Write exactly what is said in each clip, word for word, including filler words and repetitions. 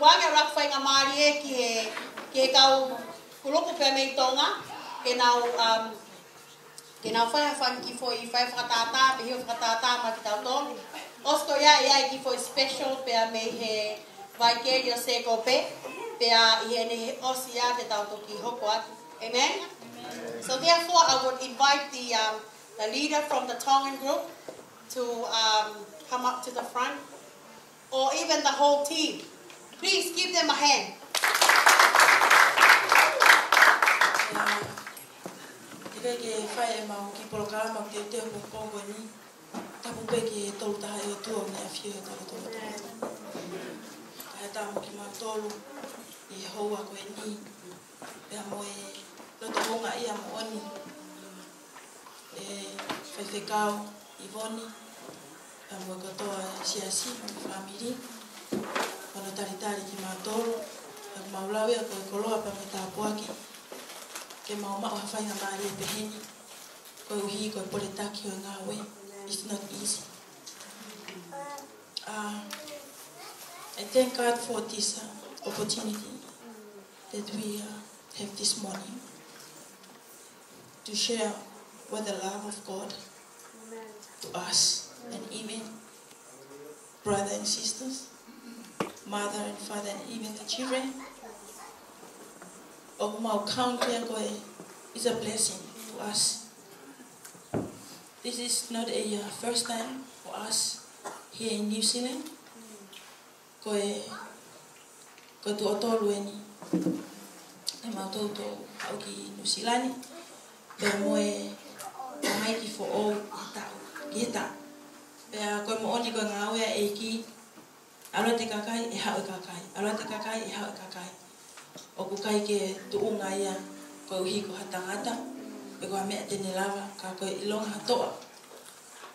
Kuo ʻoange ʻa e faingamālie ki he, ki he kau kulupu pea mei Tonga, ke nau, um, ke nau fai ha fanga kiʻi foʻi fai fakatātā, pe hio fakatātā maʻa kitautolu. ʻOsi ko ia ʻe ʻi ai e kiʻi foʻi special pea mei he Vicario Sekope, pea ʻi heʻene ʻosi ia te tau toki hoko atu. Amen? So therefore, I would invite the, um, the leader from the Tongan group to, um, come up to the front. Or even the whole team. Please give them a hand. ʻIkai ke fai ʻemau kiʻi polokalama ʻoku teuteu he pongipongi ni. Tapu pē ki he Tolu Tahaʻi ʻOtua ʻoku ne ʻafio ʻi hotau lotolotonga. Kae ʻatā mo kimautolu ʻi he houa ko eni. Pea mo e loto houngaʻia moʻoni. ʻE Faifekau ʻIvoni, pea mo e kotoa e siasi mo e fāmili, hono talitali kimautolu, pea ʻoku mau lau ia ko e koloa pea mo e tāpuaki, ke mau maʻu ha faingamālie peheni, koeʻuhi ko e poletaki ʻo e ngāue, it's not easy. Uh, I thank God for this, uh, opportunity that we, uh, have this morning to share what the love of God to us, and even brother and sisters, mother and father, and even the children. ʻOku mau count ia ko e, it's a blessing to us. This is not a, uh, first time for us here in New Zealand. Ko e, ko e tuʻo tolu eni ʻemau toutou haʻu ki Nuʻu Sila ni, pea mo e tamaiki foʻou ʻi he taʻu, ki he taʻu. Pea ko e moʻoni ko e ngāue ʻa e ʻEiki, ʻalu atu e kakai, ʻe haʻu e kakai, ʻalu atu e kakai, ʻe haʻu e kakai. ʻOku ʻikai ke tuʻunga ia koeʻuhi ko ha tangata, pe ko ha meʻa te ne lava, ka ko e ʻilonga ha toʻa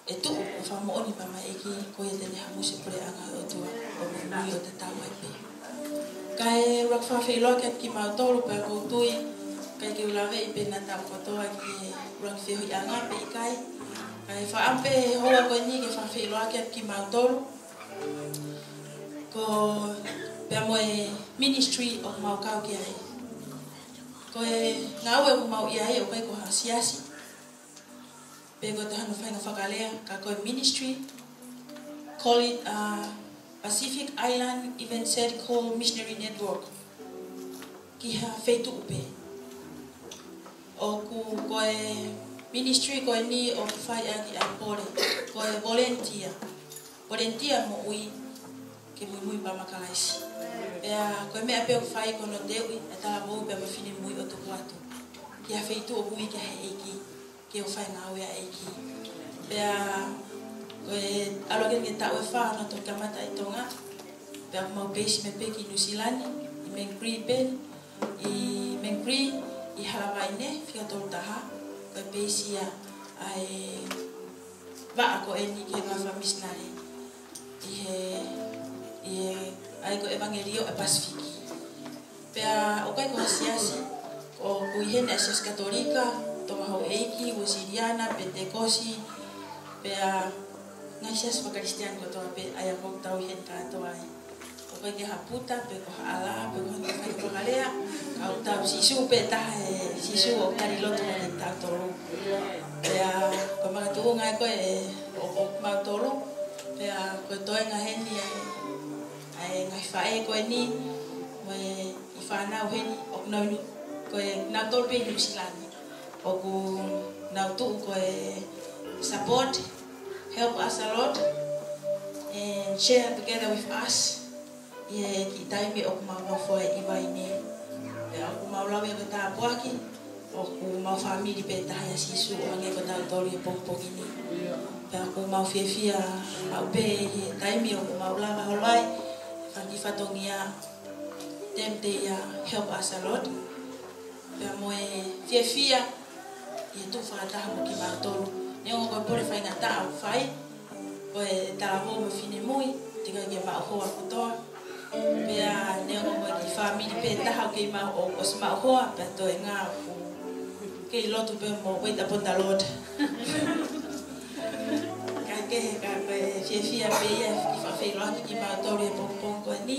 ʻe tuʻu ʻo fakamoʻoni pea maʻa e ʻEiki, ko ia te ne hamusi e puleʻanga ʻo e ʻOtua ʻo muimui ʻo tatau ai pē. Kae ʻuluaki fakafeʻiloaki atu kimautolu pea ʻoku ou tui, ʻikai ke u laveʻi pē naʻa tau kotoa ki he ʻuluaki feohiʻanga pe ʻikai. Kae fakaʻamu pē he houa ko eni ke fakafeʻiloaki atu kimautolu. Ko pea mo e ministry ʻoku mau kau ki ai. Ko e ngāue ʻoku mau ʻi ai ʻoku ʻikai ko ha siasi. Pe ko e taha hono faʻahinga fakalea, ka ko e ministry, call it, uh, Pacific Island Evangelical Missionary Network. Ki ha feituʻu pē. ʻOku ko e ministry ko eni ʻoku fai ʻaki ʻa e pole, ko e volunteer. Volunteer moʻui ke muimui pea maʻa Kalaisi. Pea ko e meʻa pē ʻoku fai ko hono teuʻi e talavou pea mo e finemui ʻo tuku atu ki ha feituʻu ʻoku ui ki ai e ʻEiki, ke ʻo fai e ngāue ʻa e ʻEiki. Pea ko e ʻalu hake ki he taʻu ʻe fā hono toki kamata ʻi Tonga. Pea ʻoku mau peisi mai pē ki Nuʻu Sila ni, ʻi Mangere Bay, ʻi Mangere, ʻi Haʻavai ni, Fika Tolu Taha, ko e peisi ia ʻa e vaʻa ko eni ki he ngāue fakamisinale ʻi he, ʻi he, ʻa ia ko e ʻevangeliō ʻa e Pasifiki. Pea ʻoku ʻikai ko ha siasi, ʻoku ʻi heni ʻa e Siasi Katolika, Tonga Houʻeiki, Uēsiliana, Penitekosi, pea ngaahi siasi faka-Kalisitiane kotoa pē, ʻa ia ʻoku tau ʻi heni kātoa ai. ʻOku ʻikai ke ha Puta, pe ko ha ʻAla, pe ko ha faʻahinga fakalea, ka ʻoku tau Sīsū pē taha, ʻe Sīsū ʻoku tali lotu kiate kitautolu. Pea ko e makatuʻunga ia ko ē ʻo, ʻo kimautolu, pea ko e toenga heni ʻa e, ʻa e ngaahi faʻē ko eni, mo e kiʻi fānau heni, ʻoku nau inu, ko e nautolu pē ʻi Nuʻu Sila ni. ʻOku nau tuʻu ko e support, help us a lot, and share together with us. ʻI he kiʻi taimi ʻoku mau nofo ai ʻi Vainē. Pea ʻoku mau lau ia ko e tāpuaki, ʻoku mau fāmili pē taha ʻia Sīsū ʻo hangē ko tautolu ʻi he pongipongi ni. Pea ʻoku mau fiefia maʻu pē ʻi he taimi ʻoku mau lava holo ai, fanga kiʻi fatongia, them they, uh, help us a lot. Pea mo e fiefia ʻi he tuʻu fakataha mo kimautolu. Neongo ko e pole faingataʻa ʻoku fai, ko e talavou mo e finemui, teʻeki ai ke maʻu hoa kotoa. Pea neongo ko e kiʻi fāmili pē taha ʻoku kei maʻu, ʻo, ʻosi maʻu hoa, pea toenga ʻoku kei lotu pē mo wait upon the Lord. Kae kehe ka ko e fiefia pē ia ke fakafeʻiloaki kimautolu ʻi he pongipongi ko eni.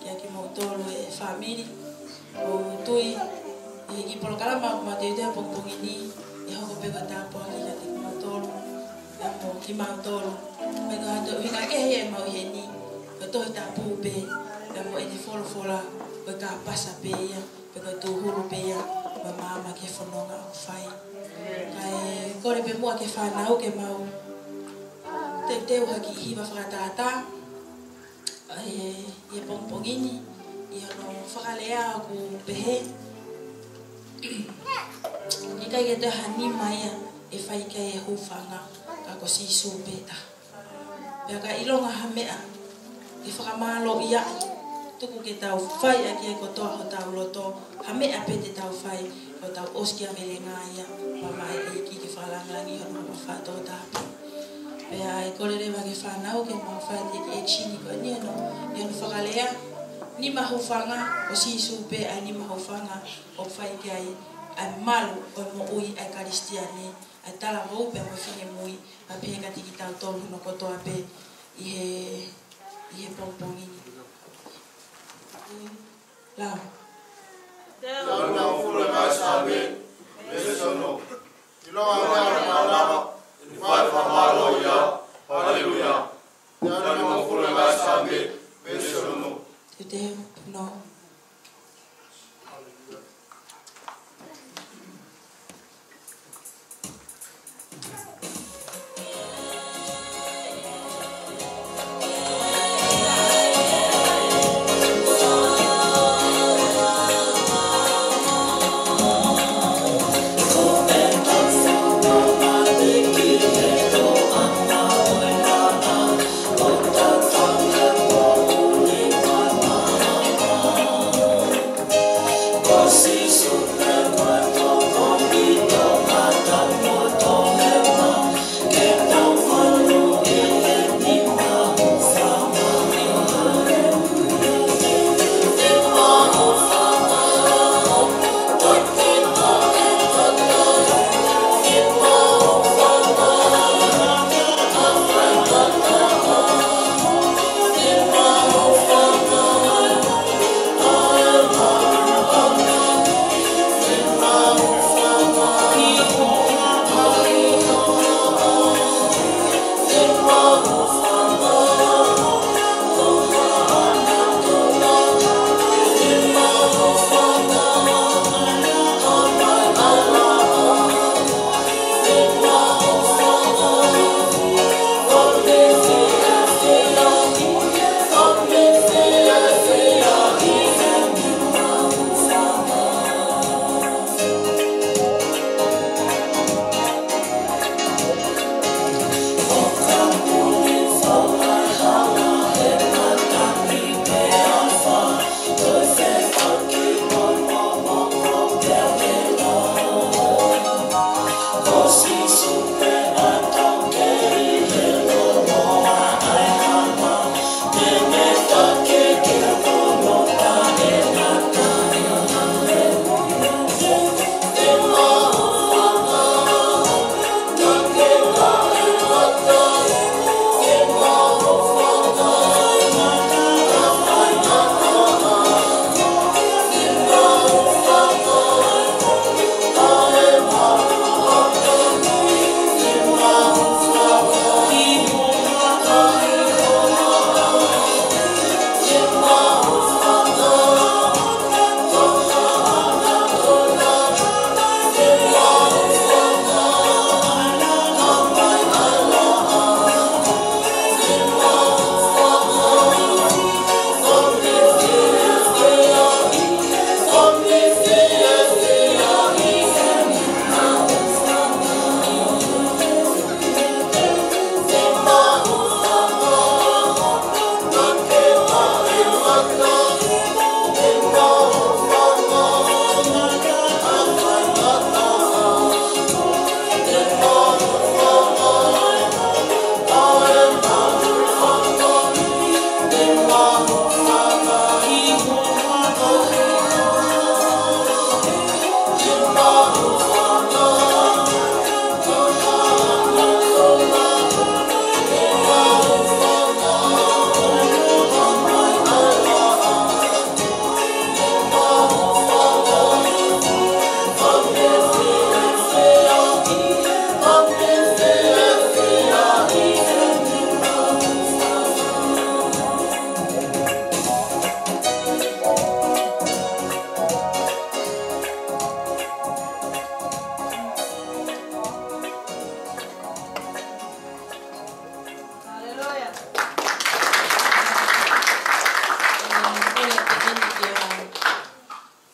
Kiate kimoutolu e fāmili, ʻoku ou tui ʻi he kiʻi polokalama ʻoku mau teuteu he pongipongi ni, ʻe hoko pē ko e tāpuaki kiate kimoutolu, pea mo kimautolu. Pea ko e ʻuhinga kehe ʻemau ʻi heni, ko e Tohi Tapu pē, pea mo ʻene folofola, ko e kāpasa pē ia, pea ko e tūhulu pē ia, mo e maama ki he fononga ʻoku fai. Kae kole pē muʻa ki he fānau ke mau teuteu ha kiʻi hiva fakatātā, ʻi he, ʻi he pongipongi ni, ʻi hono fakalea ʻoku pehē: ʻIkai ke toe ha nima ia ʻe fai ki ai e hūfanga, ka ko Sīsū pē taha. Pea ka ʻilonga ha meʻa ke fakamālōʻia ai, tuku ke tau fai ʻaki e kotoa hotau loto, ha meʻa pē te tau fai, ko ʻetau ʻosikiavelenga ia, pea maʻu e ʻEiki ke fakalāngilangiʻi hono huafa fakatōtōatu. Pea ʻe kole leva ki he fānau ke mau fai e kiʻi action ko eni ʻi hono, ʻi hono fakalea: Nima hūfanga, ko Sīsū pē ʻa e nima hūfanga ʻoku fai ki ai ʻa e malu ʻo e moʻui ʻa e Kalisitiane, ʻa e talavou pea mo e finemui, pea pehē kiate kitautolu hono kotoa pē ʻi he, ʻi he pongipongi ni. Lau. Tau na fule mai Saame, veesi ono. ʻIlonga ha meʻa ʻe malava, ʻe fai fakamālōʻia ai. Haleluia. Tau na fule mai Saame, veesi ono. Te te no.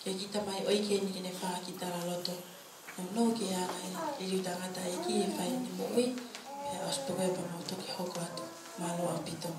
ʻEiki Tamai, ʻoku ʻikai ke ne fai ha kiʻi talaloto. Nounou ke ʻi ai e liliu tangataʻeiki ʻe fai ʻene moʻui, pea ʻosi pē ko ia pea mau toki hoko atu. Mālō ʻaupito.